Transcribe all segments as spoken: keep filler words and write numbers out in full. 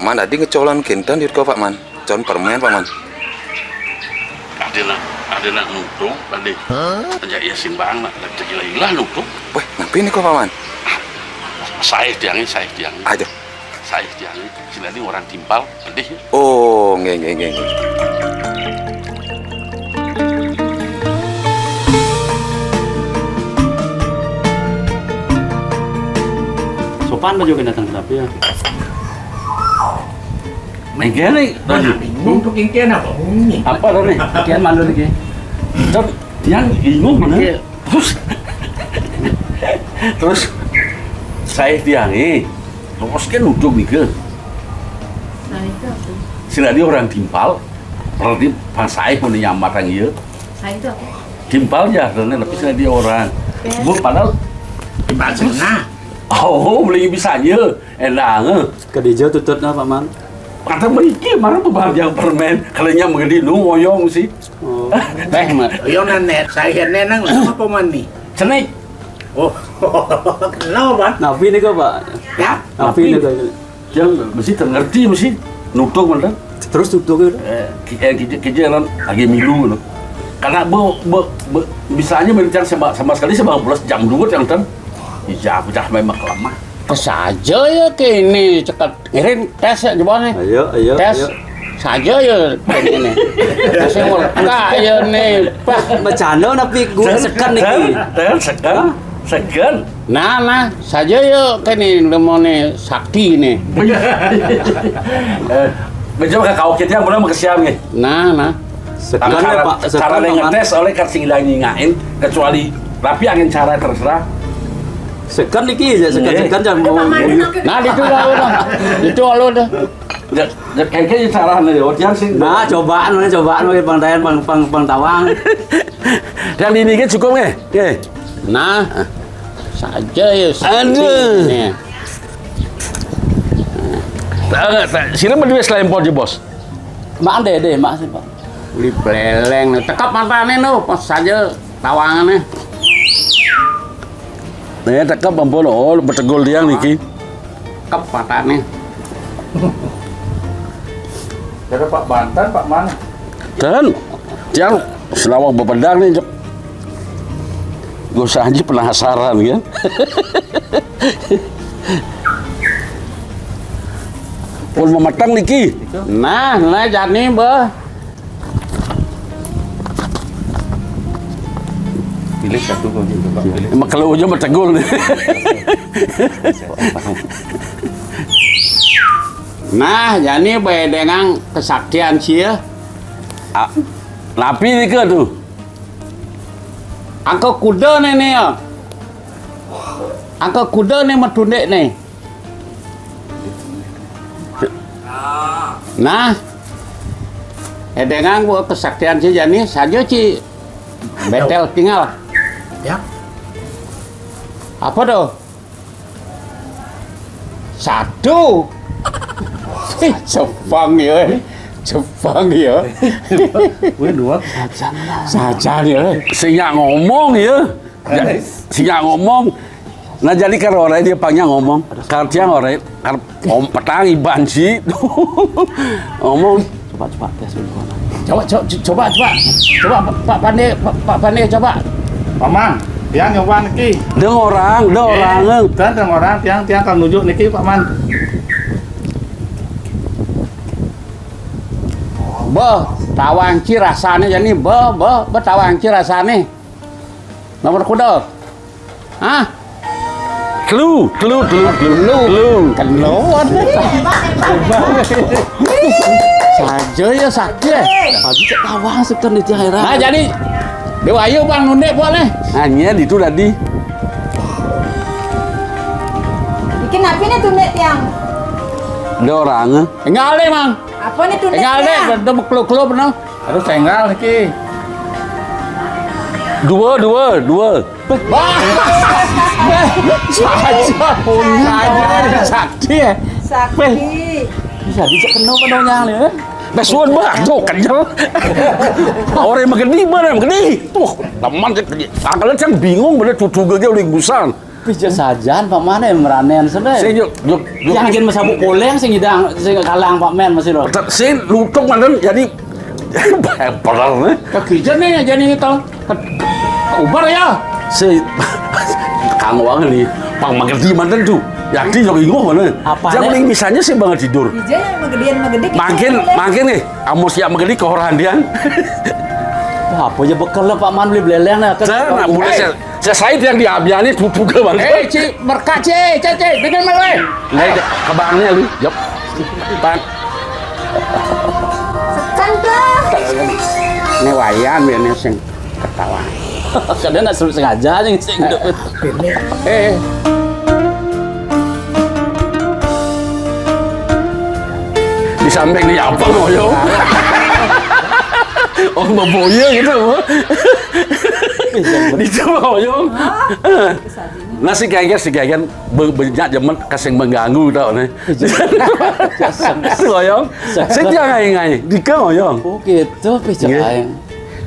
Man, dadi ngecolon kinten duit ko, Pak Man? Colon permen, Pak Man. Ada nak, ada nak nuduk, ada. Hah? Ajak Yasin bang nak, lagi gila-gila nuduk. Weh, napi niko, Pak Man? Sae tiang, sae tiang. Aduh. Sae tiang, sing dadi orang timpal, pedih. Oh, nggih, nggih, nggih, nggih. Sopan baju kena datang kenapa ya? Mengkene, bingung tuh kengkene apa? Apa tadi? Kian malu lagi. Kan yang bingung mana? Iya. Terus, terus sae tiang, eh. Terus kan nuduk nih ke. Sae itu apa? Sing dadi orang timpal, berarti pas sae punya nyamatan iya. Sae itu apa? Timpal ya, karena tapi sing dadi orang. Ya. Bu, padahal timpal sana. Oh, beli bisanya. Endang, eh. Kadija tututna, Pak Man? Kata mriki, marang bebagian permen. Kalau nya menggedi nu ngoyong sih. Oh. Teh, Mat. Yo, Nenek, saya Nenang apa mani? Cenik. Oh, kenal, Pak? Napi nika, Pak? Ya? Napi nika? Dia mesti ngerti, mesti nutup, mana? Terus tutup gitu? Eh, ki-, eh, kija, kija kan lagi milu, no. Karena be, be, be, bisanya mencang sama, sama sekali sama belas jam dua yang ten. Iya, pecah memang lemah. Saja ya kene ceket ngirim tes ya jebone. Ayo, ayo, tes. Ayo. Saja ya kene. Tes yang mereka ya nih. Pak, bercanda napi gua seken niki. Tes, tes, seken, seken. Nah, nah, saja ya kene lemone sakti nih. Eh, bejo ka kau kita yang pernah makasihan nih. Nah, nah. Seken ya, Pak, seken, cara Pak Man. Ngetes oleh kan sing ilang nyingain, kecuali tapi angin cara terserah. Seken niki ya, seken, seken jam. Nah, itu lalu dah. Itu lalu dah. Ya, ya, kayaknya cara nih, oh, dia sih. Nah, cobaan, mana cobaan, mana pangdaian, pang, pang, pang tawang. Yang di ini kan cukup nggih? Nggih. Nah, saja ya. Aduh. Nih. Tak, tak, sini berdua selain pol, Bos. Mak deh, deh, Mak sih, Pak. Beli beleng, tekap matane no, pas saja tawangannya. Nih, tekap ampun, oh, betegul tiang niki. Tekap matane. Dari Pak Banten, Pak mana? Dan tiang selawang bepedang nih, Jok. Gue saja penasaran kan. Pun memetang niki. Nah, nah jani, Bah. Pilih satu kau juga, Pak. Pilih. Emang kalau ujung bertegul. Nah, jani bae dengan kesaktian sia. Ah, napi nika tuh? Angka kuda nih, nih, ya. Angka kuda nih, metundik nih. Nah, eh, dengan gua kesaktian si Jani saja si betel tinggal. Ya. Apa tuh? Satu. Jepang ya. Jepang ya. Wih, dua. Saja ya. Sing ngomong ya. Ya, sing ngomong. Nah, jadi karo ora dia pangnya ngomong. Karo tiang ora, karo om petang iban si. Ngomong. Coba, coba, tes dulu. Coba, co-, co-, coba, coba. Coba, Pak Pande, Pak, Pak Pande, coba. Paman, tiang nyoba niki. Deng orang, deng orang. Dan deng orang, tiang, tiang kan nunjuk niki, Paman. Beh, tawangci rasane jani, beh, beh, beh, tawangci rasane. Nomor kuda. Hah? Telu, telu, telu, telu, telu. Keluar deh. Saja ya sakti, eh. Tadi cek tawang seken di tiang heran. Nah, jadi Dewa ayo bang nundek buat nih. Hanya itu tadi. Bikin apa nih tundek tiang? Ada orang, eh. Enggak ada, Mang. Apa nih tundek tiang? Enggak ada, udah bekluk-kluk, no. Harus tenggal niki. Dua, dua, dua. Bah. Saja. Saja sakti ya. Sakti. Bisa dicek kena pada nyang ya. Besuan bah, tuh kenyal. Orang yang menggedi mana yang menggedi? Tuh, teman cek gede. Angkalan kan bingung bener cucu gege oleh gusan. Bisa sajan, Pak, mana yang meranen sana? Sing, yuk, yuk, yuk. Yang jen sabuk poleng, sing idang, sing kalang, Pak Men, masih lo. Sing lutung manten, jadi bener nih. Kekija nih, jadi itu. Ubar ya. Si Kang Wang nih, pang mengerti manten tuh. Yakti jok inguh mana? Apa nih? Yang paling misalnya sih banget tidur. Ija yang magedian magedi. Makin, makin nih, amus ya magedi kohoran dia. Wah, apa aja bekel lah, Pak Man, beli beleleng lah. Saya nak mulai saya, saya, saya yang diambil nih, pupuk ke bang. Eh, Ci, merka, Ci, Ci, Ci, bikin malu, eh. Nah, kebangnya lu, jep. Pan. Sekan tuh. Ini wayan, ini sing ketawa. Kadang nggak sengaja aja sing. Eh. Di samping nih apa, Moyong? Oh, mau boya gitu, Bu. Di coba, Moyong. Nah, si Gegen, si Gegen be-, banyak jemet kasing mengganggu tau nih. Itu, Moyong. Sing dia ngai-ngai. Dika, Moyong. Oh, gitu, Pi, nggih. Cai.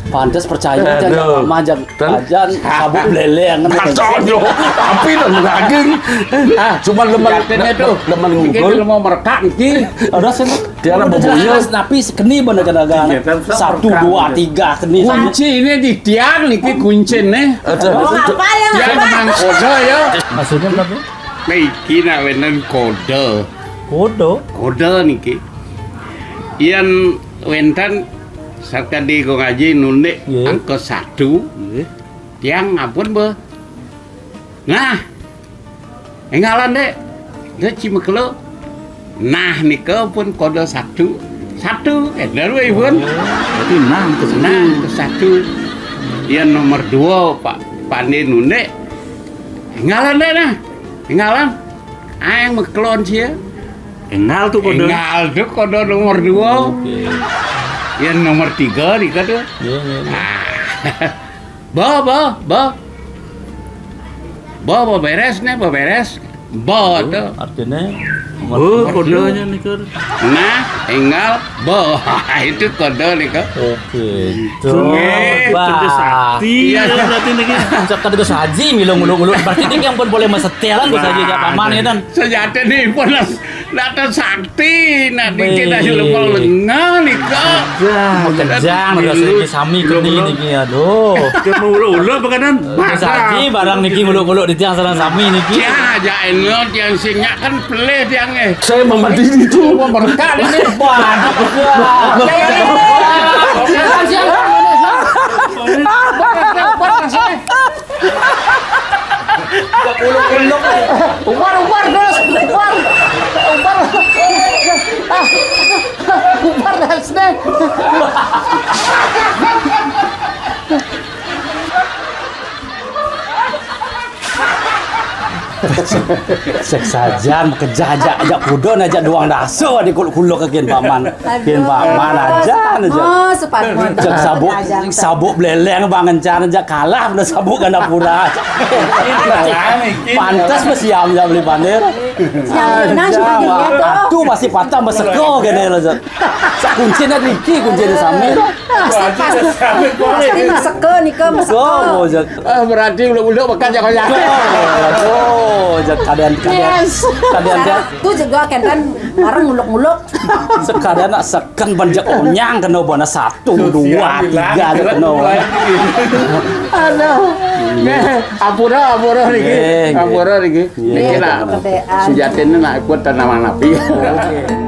Pantes percaya aja, aduh. Mama aja, ajan sabuk beleleng, kan. Kacau, yo. Tapi dan daging. Ah, cuma lemen, lemen ngumpul. Iki mau merekak iki. Ada sih. Dia ada jelas, tapi sekeni bener kadang-kadang. Iya, kan, satu, dua, tiga, keni. Kunci ini di tiang niki kuncine. Ada. Oh, apa ya? Tiang memang kode ya. Maksudnya berapa? Nah, iki nak wenten kode. Kode? Kode niki. Yen wenten sakadi kok ngaji nunik angka satu. Nggih. Tiang ampun, Mbah. Nah, enggalan, Dek. Dek, ci mekelo. Nah, nika pun kode satu. Satu, eh, daru, Ibu. Berarti nah ke satu. Nah, ke satu. Yang nomor dua, Pak Pandi nunik. Enggalan, Dek, nah. Enggalan. Aing mekelon sia. Enggal tuh kode. Enggal tuh kode nomor dua. Oke. Yang nomor tiga, nika tuh. Iya, iya, iya. Ah. Bo, bo, bo. Bo, bo beres nih, bo beres. Bo tuh. Artinya, bo, kodenya nih, Kur. Nah, enggal, bo. Itu kode nih, Kur. Oke. Coba. Iya. Berarti nih, kan. Cak tadi saji, milu nguluk-nguluk. Berarti ini yang pun boleh mesetelan tuh saji, ya, Paman, ya, kan? Sejati nih, pun datang sakti, nah, dikit aja lupa lengah nih, Kak. Kejang, udah sini sami keni niki, aduh. Ke mulu-mulu apa kanan? Saji barang niki nguluk-nguluk di tiang sana sami niki. Ya, aja eno tiang sing nyak kan pelih tiang, eh. Saya mau mandi di itu. Mau berkat ini. Waduh. Umar, Umar, terus, Umar. Umar. Ah, Umar, terus deh. Sek sajan, kejah aja, aja kuda, aja doang daso di kuluk-kuluk ke kin paman. Kin paman aja, aja. Oh, sepatu. Cek sabuk, sabuk beleleng bangen can aja kalah udah sabuk Gandapura. Pantas mesiam ya beli pandir. Nah, nah, nah, nah, tuh. Atuh pasti patah meseko gini loh, Zat. Kuncinya Riki, kuncinya Sami. Pasti, pasti, pasti meseko nika, meseko. Oh, Zat. Ah, berarti udah-udah makan jangan ya. Oh, Zat, keadaan, keadaan. Yes. Keadaan, Zat. Tuh juga kan, kan bareng nguluk-nguluk. Sekalian nak seken banjak onyang kena bona satu, dua, tiga aja kena. Aduh. Nggih, ampura, ampura niki. Nggih, nggih. Ampura niki. Nggih. Niki nak sejatine nak ikut tanaman api. Oke.